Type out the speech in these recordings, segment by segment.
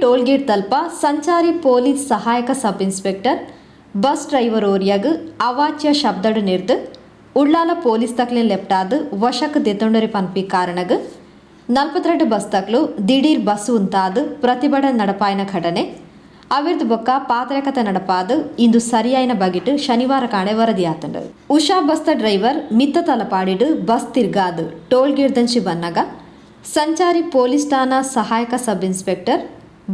Toll gate ತಲ್ಪ ಸಂಚಾರಿ police ಸಹಾಯಕ sub inspector bus driver ಓರಿಯಾಗ್ ಅವಾಚ್ಯ ಶಬ್ದಡ್ ನಿರ್ದು ಉಳ್ಳಾಲ ಪೊಲೀಸ್ ತಕ್ಲೆನ್ ಲೆಪ್ಟಾದ್ ವಶಕ್ ದೆತೊಂಡರಿ ಪನ್ಪಿ ಕಾರಣಗ್ 42 ಬಸ್ ತಕ್ಲು ದಿಢೀರ್ ಬಸ್ ಉಂತಾದ್ ಪ್ರತಿಭಟನೆ ನಡಪಾಯಿನ ಘಟನೆ ಅವಿರ್ದ್ ಬೊಕ್ಕ ಪಾತ್ರಕತೆ ನಡಪಾದ್ ಇಂದು ಸರಿಯಾಯಿನ ಬಗೆಟ್ ಶನಿವಾರ ಕಾಣೆ ವರದಿಯಾತಂಡು. ಉಷಾ ಬಸ್ತ ಡ್ರೈವರ್ ಮಿತ್ತ ತಲಪಾಡಿಡ್ ಬಸ್ ತಿರ್ಗಾದ್ ಟೋಲ್ ಗೇಟ್ ದಂಚಿ ಬನ್ನಗ ಸಂಚಾರಿ ಪೊಲೀಸ್ ಠಾಣಾ ಸಹಾಯಕ ಸಬ್ ಇನ್ಸ್ಪೆಕ್ಟರ್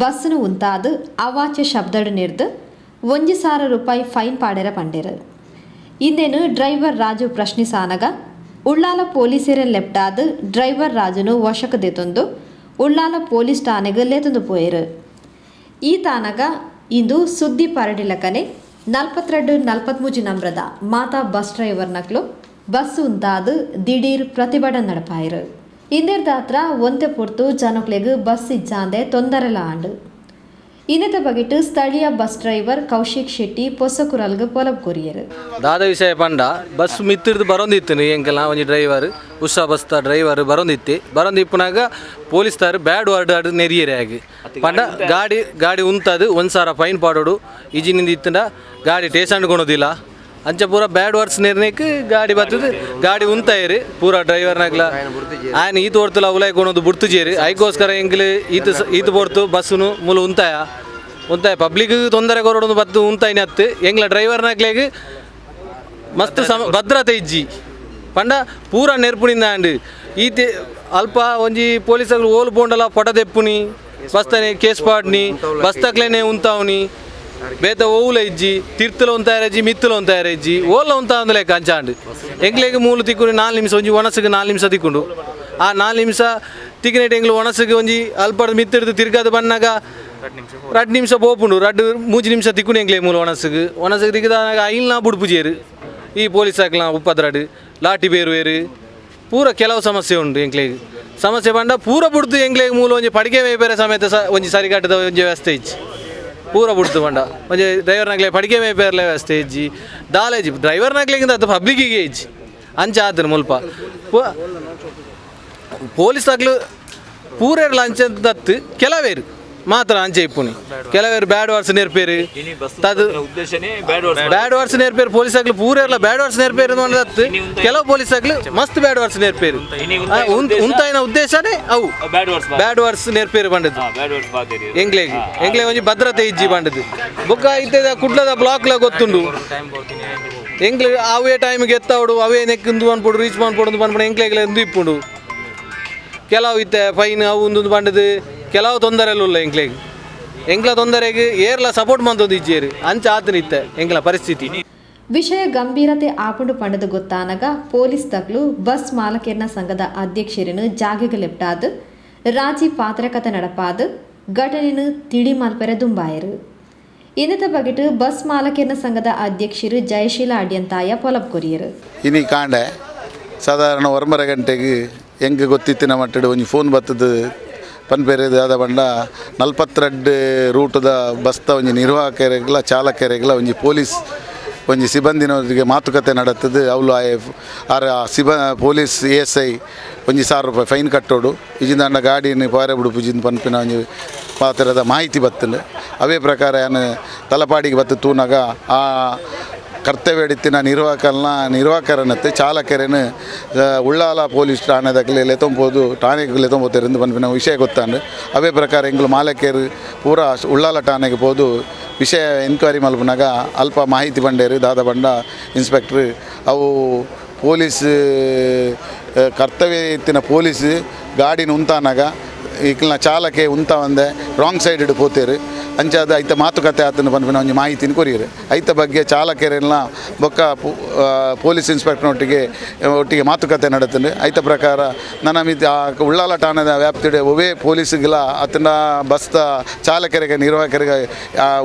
ಬಸ್ನು ಉಂತಾದ್ ಅವಾಚ್ಯ ಶಬ್ದಡ್ ನಿರ್ದು 1000 ರೂಪಾಯಿ ಫೈನ್ ಪಾಡೆರ ಪಂಡೆರು. ಇಂದೇನು ಡ್ರೈವರ್ ರಾಜು ಪ್ರಶ್ನಿಸಾನಗ ಉಳ್ಳಾಲ ಪೊಲೀಸೆರೆನ್ ಲೆಪ್ಟಾದ್ ಡ್ರೈವರ್ ರಾಜುನು ವಶಕ್ ದೆತೊಂದು ಉಳ್ಳಾಲ ಪೊಲೀಸ್ ಠಾಣೆಗ್ ಲೇತೊಂದು ಪೋಯೆರು. ಈ ತಾನಗ ಇಂದು ಸುದ್ದಿ ಪರಡಿಲಕನೆ 42 43 ನಂಬ್ರದ ಮಾತಾ ಬಸ್ ಡ್ರೈವರ್ ನಕ್ಲು ಬಸ್ ಉಂತಾದ್ ದಿಢೀರ್ ಪ್ರತಿಭಟನೆ ನಡಪಾಯೆರು. ಇಂದಿರ್ದಾತ್ರ ಒಂತೆ ಪೊರ್ತು ಜನಕ್ಲೆಗ್ ಬಸ್ ಇಜ್ಜಾಂದೆ ತೊಂದರೆಲ ಆಂಡ್. ಇನ್ನತ ಬಗೆಟ್ ಸ್ಥಳೀಯ ಬಸ್ ಡ್ರೈವರ್ ಕೌಶಿಕ್ ಶೆಟ್ಟಿ ಪೊಸಕುರಲ್ಗ್ ಪೊಲಬು ಕೊರಿಯೆರು. ದಾದ ವಿಷಯ ಪಂಡ ಬಸ್ ಮಿತ್ತಿರ್ದು ಬರೋಂದಿತ್ತು ಎಂಕಲ್ನ ಒಂಜಿ ಡ್ರೈವರ್ ಉಷಾ ಬಸ್ತ ಡ್ರೈವರ್ ಬರೋಂದಿತ್ತಿ ಬರೋಂದಿಪ್ಪುನಾಗ ಪೊಲೀಸ್ ತಾರು ಬ್ಯಾಡ್ ವರ್ಡ್ ಆಡ್ ನೆರಿಯರೆ ಆಗಿ ಪಂಡ ಗಾಡಿ ಗಾಡಿ ಉಂತದು 1000 ಫೈನ್ ಪಾಡೋಡು ಇಜಿನಿಂದ ಇತ್ತಂಡ ಗಾಡಿ ಟೇಷನ್ ಕೊಣೋದಿಲ್ಲ ಅಂಚ ಪೂರ ಬ್ಯಾಡ್ ವರ್ಡ್ಸ್ ನೆರ್ನೇಕ್ ಗಾಡಿ ಬತ್ತದು ಗಾಡಿ ಉಂತಾಯಿರು ಪೂರ ಡ್ರೈವರ್ನಾಗ್ಲ ಆಯನ ಈತ ಹೊರ್ತುಲ ಉಲಾಯ್ ಕೊಣೋದು ಬುಡ್ತುಜೇರು ಐಕೋಸ್ಕರ ಎಂಕ್ಲು ಈತ ಈತ ಪೊರ್ತು ಬಸ್ಸುನು ಮೂಲು ಉಂತಾಯ ಉಂತಾಯ ಪಬ್ಲಿಕ್ ತೊಂದರೆ ಕೊರೊಡೊಂದು ಬತ್ತು ಉಂತಾಯಿನ ಅತ್ತು ಎಂಗ್ಲ ಡ್ರೈವರ್ನಾಗ್ಲೇಗ್ ಮಸ್ತ್ ಸಮ ಭದ್ರತೆ ಇಜ್ಜಿ ಪಂಡ ಪೂರ ನೆರ್ಪುಣಿಂದ ಆಂಡ್ ಈತೆ ಅಲ್ಪ ಒಂಜಿ ಪೊಲೀಸರು ಓಲು ಪೋಂಡಲ ಫೋಟೋ ದೆಪ್ಪುನಿ ಬಸ್ತನೆ ಕೇಸ್ ಪಾಡ್ನಿ ಬಸ್ತಕ್ಲೇನೆ ಉಂತಾವ್ನಿ ಬೇತ ಓವುಲ ಇಜ್ಜಿ ತಿರ್ತುಲ ಉಂತಾಯರ ಇಜ್ಜಿ ಮಿತ್ತುಲ ಉಂತಾಯರ ಇಜ್ಜಿ ಓಲ ಉಂತ ಲೆಕ್ಕ ಅಂಚಾಂಡ್ ಎಂಗ್ಲೇಗ್ ಮೂಲು ತಿಕ್ಕುನಿ 4 ನಿಮಿಷ ಒಂಜಿ ಒಣಸುಗೆ 4 ನಿಮಿಷ ತಿಕ್ಕೊಂಡು ಆ 4 ನಿಮಿಷ ತಿಕ್ಕಿನೇಟ್ ಎಂಗ್ಲು ಒಣಸುಗೆ ಒಂಜಿ ಅಲ್ಪಡ್ ಮಿತ್ತಿಡ್ದು ತಿರ್ಗಾದ ಬನ್ನಾಗ 2 ನಿಮಿಷ ಪೋಪುಂಡು 2 3 ನಿಮಿಷ ತಿಕ್ಕುನಿ ಎಂಗ್ಲೇ ಮೂಲು ಒಣಸುಗೆ ಒಣಸುಗೆ ತಿಕ್ಕಿದಾಗ ಐಲ್ನ ಬುಡ್ಪುಜೇರು ಈ ಪೊಲೀಸ್ ಹಾಕ್ಲ ಉಪದ್ರಡು ಲಾಠಿ ಬೇರುವೇರು ಪೂರ ಕೆಲವು ಸಮಸ್ಯೆ ಉಂಟು ಎಂಕ್ಲೇಗ್ ಸಮಸ್ಯೆ ಪಂಡ ಪೂರ ಬುಡ್ದು ಎಂಕ್ಲೇಗ್ ಮೂಲ ಒಂಜಿ ಪಡಿಗೆ ಮೇಪೆರೆ ಸಮೇತ ಒಂಜಿ ಸರಿಕಟ್ಟದ ಒಂಜಿ ವ್ಯವಸ್ಥೆ ಇಜ್ಜಿ ಪೂರ ಬುಡ್ದು ಪಂಡ ಒಂಜಿ ಡ್ರೈವರ್ನಾಗ್ಲೆ ಪಡಿಗೆ ಮೇಪೆರ್ಲೆ ವ್ಯವಸ್ಥೆ ಇಜ್ಜಿ ದಾಲ ಇಜ್ಜಿ ಡ್ರೈವರ್ನಾಗ್ಲೇಗಿಂತ ಅದು ಪಬ್ಲಿಕ್ಕಿಗೆ ಇಜ್ಜಿ ಅಂಚ ಆತನ ಮುಲ್ಪ ಪೊಲೀಸ್ ಆಗ್ಲು ಪೂರೆರ್ಲ ಅಂಚ ದತ್ತು ಕೆಲವೇರು ಮಾತ್ರ ಅಂಚೆ ಇಪ್ಪುನಿ ಕೆಲವೇರು ಬ್ಯಾಡ್ ವರ್ಡ್ಸ್ ನೇರ್ಪೇರು ತದು ಬ್ಯಾಡ್ ವರ್ಡ್ಸ್ ನೇರ್ಪೇರು ಪೊಲೀಸ್ ಆಗ್ಲು ಪೂರೆರ್ಲ ಬ್ಯಾಡ್ ವರ್ಡ್ಸ್ ನೇರ್ಪೇರು ದತ್ತು ಕೆಲವು ಪೊಲೀಸ್ ಆಗ್ಲು ಮಸ್ತ್ ಬ್ಯಾಡ್ ವರ್ಡ್ಸ್ ನೇರ್ಪೇರು ಉಂತಾಯಿನ ಉದ್ದೇಶನೇ ಅವು ಬ್ಯಾಡ್ ವರ್ಡ್ಸ್ ನೇರ್ಪೇರು ಪಂಡದು ಎಂಗ್ಲೇಗ್ ಎಂಗ್ಲೇಗ್ ಒಂಜಿ ಭದ್ರತೆ ಇಜ್ಜಿ ಪಂಡದು ಬೊಕ್ಕ ಇತ್ತದ ಕುಡ್ಲದ ಬ್ಲಾಕ್ಲ ಗೊತ್ತುಂಡು ಎಂಗ್ಲೆ ಅವೇ ಟೈಮಿಗೆ ಎತ್ತಾವಡು ಅವೇ ನೆಕ್ಕಿಂದು ಪನ್ಪುಡು ರೀಚ್ ಪನ್ಪುಡು ಪನ್ಪುಡು ಎಂಕ್ಲೇಗ್ಲ ಎಂದು ಇಪ್ಪುಂಡು ಕೆಲವು ಇತ್ತೆ ಫೈನ್ ಅವು ಒಂದೊಂದು ಪಂಡದು ಕೆಲವು ತೊಂದರೆಲ್ಲ ಉಲ್ಲ ಎಂಕ್ಲೆಗ್ ಎಂಕ್ಲ ತೊಂದರೆಗೆ ಏರ್ಲ ಸಪೋರ್ಟ್ ಮಂತೊಂದು ಇಜ್ಜೇರು ಅಂಚ ಆತನ ಇತ್ತೆ ಎಂಕ್ಲ ಪರಿಸ್ಥಿತಿ. ವಿಷಯ ಗಂಭೀರತೆ ಆಪುಂಡು ಪಂಡದು ಗೊತ್ತಾನಗ ಪೊಲೀಸ್ ತಕ್ಲು ಬಸ್ ಮಾಲಕೇರ್ನ ಸಂಘದ ಅಧ್ಯಕ್ಷರನ್ನು ಜಾಗೆಗೆ ಲೆಪ್ಟಾದ್ ರಾಜಿ ಪಾತ್ರಕತೆ ನಡಪಾದ್ ಘಟನೆಯನ್ನು ತಿಳಿ ಮಲ್ಪೆರೆ ದುಂಬಾಯರು. ಇನ್ನತ ಬಗೆಟ್ ಬಸ್ ಮಾಲಕೇರ್ನ ಸಂಘದ ಅಧ್ಯಕ್ಷರು ಜಯಶೀಲ ಅಡ್ಯಂತಾಯ ಪೊಲಬು ಕೊರಿಯರು. ಇನಿ ಕಾಂಡೆ ಸಾಧಾರಣ 9 ಗಂಟೆಗೆ ಎಂಗೆ ಗೊತ್ತಿತ್ತಿನ ಮಟ್ಟಡು ಒಂಜಿ ಫೋನ್ ಬತ್ತದು ಪನ್ಪೇರೆದು ಆದ ಪಂಡ 42 ರೂಟದ ಬಸ್ತ ಒಂಜಿ ನಿರ್ವಾಹಕರಿಗೆಲ್ಲ ಚಾಲಕರಿಗೆಲ್ಲ ಒಂಜಿ ಪೊಲೀಸ್ ಒಂಜಿ ಸಿಬ್ಬಂದಿನವರಿಗೆ ಮಾತುಕತೆ ನಡತ್ತದು ಅವಳು ಆರ police A S I 1000 ರೂಪಾಯಿ ಫೈನ್ ಕಟ್ಟೋಡು ಇಜಿಂದ ಗಾಡಿನ ಪಾರೆ ಬಿಡುಪು ಪನ್ಪಿನ ಒಂಜಿ ಪಾತ್ರದ ಮಾಹಿತಿ ಬತ್ತಂಡು. ಅವೇ ಪ್ರಕಾರ ಯಾನು ತಲಪಾಡಿಗೆ ಬತ್ತು ತೂನಾಗ ಆ ಕರ್ತವ್ಯ ಇತ್ತಿನ ನಿರ್ವಾಹಕರನ್ನತ್ತೆ ಚಾಲಕರನ್ನು ಉಳ್ಳಾಲ ಪೊಲೀಸ್ ಠಾಣೆದಾಗಲಿ ಲೆತೊಂಬೋದು ಠಾಣೆಗೆ ಲೆತೊಂಬೋತೆರೆಂದು ಪನ್ಪಿನ ವಿಷಯ ಗೊತ್ತಾಂಡು. ಅವೇ ಪ್ರಕಾರ ಎಂಗ್ಲು ಮಾಲಕರು ಪೂರ ಉಳ್ಳಾಲ ಠಾಣೆಗೆ ಪೋದು ವಿಷಯ ಎನ್ಕ್ವೈರಿ ಮಲ್ಪುನಾಗ ಅಲ್ಪ ಮಾಹಿತಿ ಬಂಡೇರು ದಾದ ಬಂಡ ಇನ್ಸ್ಪೆಕ್ಟ್ರ್ ಅವು ಪೊಲೀಸ್ ಕರ್ತವ್ಯ ಇತ್ತಿನ ಪೊಲೀಸ್ ಗಾಡಿನ ಉಂತಾನಾಗ ಈಕಲ್ನ ಚಾಲಕೆ ಉಂತ ಒಂದೆ ರಾಂಗ್ ಸೈಡ್ ಪೋತೇರು ಅಂಚಾದ ಐತ ಮಾತುಕತೆ ಆತನ ಪನ್ಪಿನ ಒಂಜಿ ಮಾಹಿತಿನ ಕೊರಿಯರು. ಐತ ಬಗ್ಗೆ ಚಾಲಕರೆಲ್ಲ ಬೊಕ್ಕ ಪೊಲೀಸ್ ಇನ್ಸ್ಪೆಕ್ಟರ್ನೊಟ್ಟಿಗೆ ಒಟ್ಟಿಗೆ ಮಾತುಕತೆ ನಡತಂಡು. ಐತ ಪ್ರಕಾರ ನನ್ನ ಮಿತಿ ಆ ಉಳ್ಳಾಲ ಠಾಣದ ವ್ಯಾಪ್ತಿಡೆ ಒವೇ ಪೊಲೀಸ್ಗೆಲ್ಲ ಆತನ ಬಸ್ತ ಚಾಲಕರಿಗೆ ನಿರ್ವಾಹಕರಿಗೆ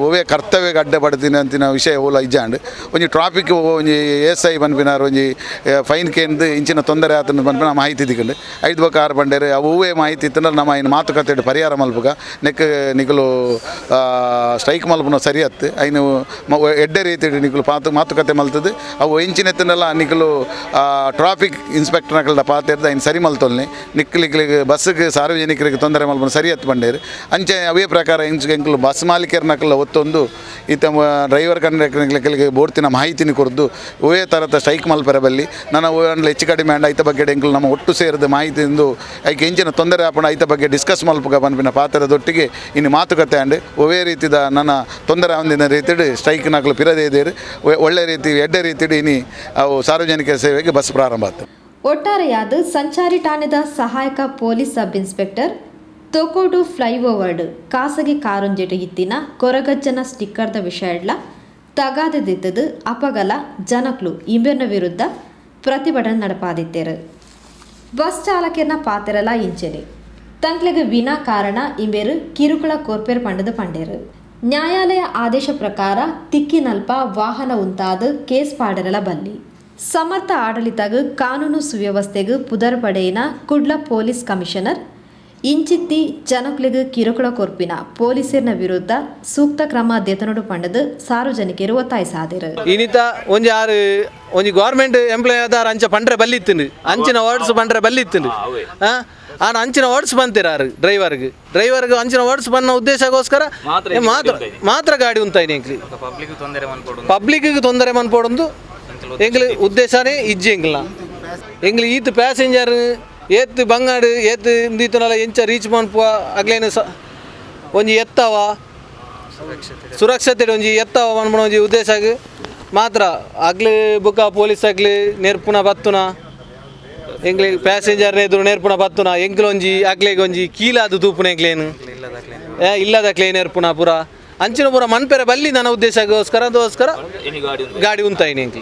ಒವೇ ಕರ್ತವ್ಯಗೆ ಅಡ್ಡ ಪಡ್ತೀನಿ ಅಂತಿನ ವಿಷಯ ಓಲ ಇಜ್ಜಾಂಡ್ ಒಂಜಿ ಟ್ರಾಫಿಕ್ ಒಂಜಿ ಎಸ್ I ಪನ್ಪಿನಾರು ಒಂಜಿ ಫೈನ್ ಕೇಂದು ಇಂಚಿನ ತೊಂದರೆ ಆತನ ಪನ್ಪಿನ ಮಾಹಿತಿ ದಿಕ್ಕಂಡು. ಐದು ಬೊಕ್ಕ ಆರು ಬಂಡೇರು ಅವು ಒವ್ವೇ ಮಾಹಿತಿ ಇತ್ತಂದ್ರೆ ನಮ್ಮ ಇನ್ನು ಮಾತುಕತೆ ಪರಿಹಾರ ಮಲ್ಪುಗ ನೆಕ್ ನಿಕಲು ಸ್ಟ್ರೈಕ್ ಮಲ್ಪುನ ಸರಿ ಅತ್ತು. ಐನು ಎಡ್ಡೆ ರೀತಿಡ್ ನಿಕುಲು ಪಾತು ಮಾತುಕತೆ ಮಲ್ತದು ಅವು ಎಂಚಿನೆತ್ತನಲ್ಲ ನಿಕುಲು ಟ್ರಾಫಿಕ್ ಇನ್ಸ್ಪೆಕ್ಟರ್ ನಕಲ್ದ ಪಾತೆರ್ದು ಐನ್ ಸರಿ ಮಲ್ತೊಲ್ನಿ. ನಿಕ್ಲಿಕ್ಲಿಗ್ ಬಸ್ಗೆ ಸಾರ್ವಜನಿಕರಿಗೆ ತೊಂದರೆ ಮಲ್ಪುನ ಸರಿ ಅತ್ತು ಪಂಡೇರು. ಅಂಚೆ ಅವೇ ಪ್ರಕಾರ ಎಂಚು ಎಂಕುಲು ಬಸ್ ಮಾಲೀಕರ್ನಕಲ್ಲ ಒತ್ತೊಂದು ಇತ್ತ ಡ್ರೈವರ್ ಕಂಡಕ್ಟರ್ಗಳಿಗೆ ಬೋಡ್ತಿನ ಮಾಹಿತಿನ ಕೊರ್ದು ಒವೇ ಥರದ ಸ್ಟ್ರೈಕ್ ಮಲ್ಪೆರ ಬಲ್ಲಿ ನನ್ನ ಹೆಚ್ಚು ಕಡಿಮೆ ಅಂಡ ಐತ ಬಗ್ಗೆ ಎಂಕುಲು ನಮ್ಮ ಒಟ್ಟು ಸೇರಿದ ಮಾಹಿತಿಯಿಂದ ಐಕೆ ಎಂಚಿನ ತೊಂದರೆ ಆಪಣ ಐತ ಬಗ್ಗೆ ಡಿಸ್ಕಸ್ ಮಲ್ಪುಗ ಪನ್ಪಿನ ಪಾತ್ರದೊಟ್ಟಿಗೆ ಇನ್ನು ಮಾತುಕತೆ ಅಂಡ್ ಒವೇ ರೀತಿದ ನನ್ನ ತೊಂದರೆ ಆವಂದಿನ ರೀತಿಡ್ ಸ್ಟ್ರೈಕ್ ನಕಲು ಪಿರದೇ ಇದ್ದೇರು. ಒಳ್ಳೆ ರೀತಿ ಎಡ್ಡೆ ರೀತಿಡ್ ಇನಿ ಅವು ಸಾರ್ವಜನಿಕ ಸೇವೆಗೆ ಬಸ್ ಪ್ರಾರಂಭ ಆತು. ಒಟ್ಟಾರೆಯಾದ ಸಂಚಾರಿ ಠಾಣೆದ ಸಹಾಯಕ ಪೊಲೀಸ್ ಸಬ್ ಇನ್ಸ್ಪೆಕ್ಟರ್ ತೊಕೋಡು ಫ್ಲೈಓವರ್ಡ್ ಖಾಸಗಿ ಕಾರೊಂಜೆಟ್ ಇತ್ತಿನ ಕೊರಗಜ್ಜನ ಸ್ಟಿಕ್ಕರ್ದ ವಿಷಯಡ್ಲ ತಗಾದೆದಿತ್ತದು ಅಪಗಲ ಜನಕ್ಲು ಇಂಬೆರ್ನ ವಿರುದ್ಧ ಪ್ರತಿಭಟನೆ ನಡಪಾದಿತ್ತೇರು. ಬಸ್ ಚಾಲಕರ್ನ ಪಾತೆರಲ ಇಂಚೆನೆ ತಂಕ್ಲೆಗ್ ವಿನಾಕಾರಣ ಇಂಬೇರು ಕಿರುಕುಳ ಕೋರ್ಪೇರ್ ಪಂಡದು ಪಂಡೇರು. ನ್ಯಾಯಾಲಯ ಆದೇಶ ಪ್ರಕಾರ ತಿಕ್ಕಿನಲ್ಪ ವಾಹನ ಉಂತಾದ ಕೇಸ್ ಪಾಡರಲ ಬಲ್ಲಿ. ಸಮರ್ಥ ಆಡಳಿತಗ್ ಕಾನೂನು ಸುವ್ಯವಸ್ಥೆಗ್ ಪುದರ್ ಪಡೆಯಿನ ಕುಡ್ಲ ಪೊಲೀಸ್ ಕಮಿಷನರ್ ಇಂಚಿತ್ತಿ ಜನಕ್ಲೆಗ್ ಕಿರುಕುಳ ಕೊರ್ಪಿನ ಪೊಲೀಸರ್ನ ವಿರುದ್ಧ ಸೂಕ್ತ ಕ್ರಮ ದೆತನೊಡು ಪಂಡದು ಸಾರ್ವಜನಿಕರು ಒತ್ತಾಯಿಸಾದಿರು. ಇನಿತ ಒಂಜಿ ಆರು ಒಂಜಿ ಗೌರ್ಮೆಂಟ್ ಎಂಪ್ಲಾಯ್ ಆದಾರ ಅಂಚ ಪಂಡ್ರೆ ಬಲ್ಲಿತ್ತುಂಡು, ಅಂಚಿನ ವರ್ಡ್ಸ್ ಪಂಡ್ರೆ ಬಲ್ಲಿತ್ತುಂಡು. ಆನ ಅಂಚಿನ ವರ್ಡ್ಸ್ ಬಂತೀರ ಆರು ಡ್ರೈವರ್ಗೆ ಡ್ರೈವರ್ಗೆ ಅಂಚಿನ ವರ್ಡ್ಸ್ ಬನ್ನ ಉದ್ದೇಶಕ್ಕೋಸ್ಕರ ಮಾತ್ರ ಮಾತ್ರ ಮಾತ್ರ ಗಾಡಿ ಉಂತಾಯಿನಿ ಎಂಕ್ಲಿ. ಪಬ್ಲಿಕ್ ತೊಂದರೆ ಮನ್ಪೊಡು. ಪಬ್ಲಿಕ್ಗೆ ತೊಂದರೆ ಮನ್ಪೊಡೊಂದು ಎಂಗ್ಲಿ ಉದ್ದೇಶನೇ ಇಜ್ಜಿ ಎಂಗ್ಲ. ಎಂಗ್ಲಿ ಈತ್ ಪ್ಯಾಸೆಂಜರ್ ಏತ್ ಬಂಗಾಡು ಏತ್ ಇಂದೀತನಲ ಎಂಚ ರೀಚ್ ಮನ್ಪುವ ಅಗ್ಲೇನು ಸ ಒಂಜಿ ಎತ್ತವ ಸುರಕ್ಷತೆ ಒಂಜಿ ಎತ್ತವ ಮನ್ಪುನ ಒಂಜಿ ಉದ್ದೇಶಗ್ ಮಾತ್ರ ಅಗ್ಲಿ ಬುಕ್ಕ ಪೊಲೀಸ್ ಅಗ್ಲಿ ನೆರ್ಪುನ ಬತ್ತುನ ಎಂಗ್ಲಿ ಪ್ಯಾಸೆಂಜರ್ ಎದುರು ನೆರ್ಪುನ ಬತ್ತುನ ಎಂಕ್ಲ ಒಂಜಿ ಅಗ್ಲೆಗ್ ಒಂಜಿ ಕೀಲಾದು ತೂಪುನ ಎಂಕ್ಲೇನು ಇಲ್ಲದ ನೆರ್ಪುನ ಪೂರ ಅಂಚಿನ ಪೂರ ಮನ್ಪೆರೆ ಬಲ್ಲಿ ನನ್ನ ಉದ್ದೇಶಕ್ಕೋಸ್ಕರ ಅದೋಸ್ಕರ ಇನಿ ಗಾಡಿ ಉಂದು. ಗಾಡಿ ಉಂತಾಯಿನಿ ಎಂಕ್ಲು.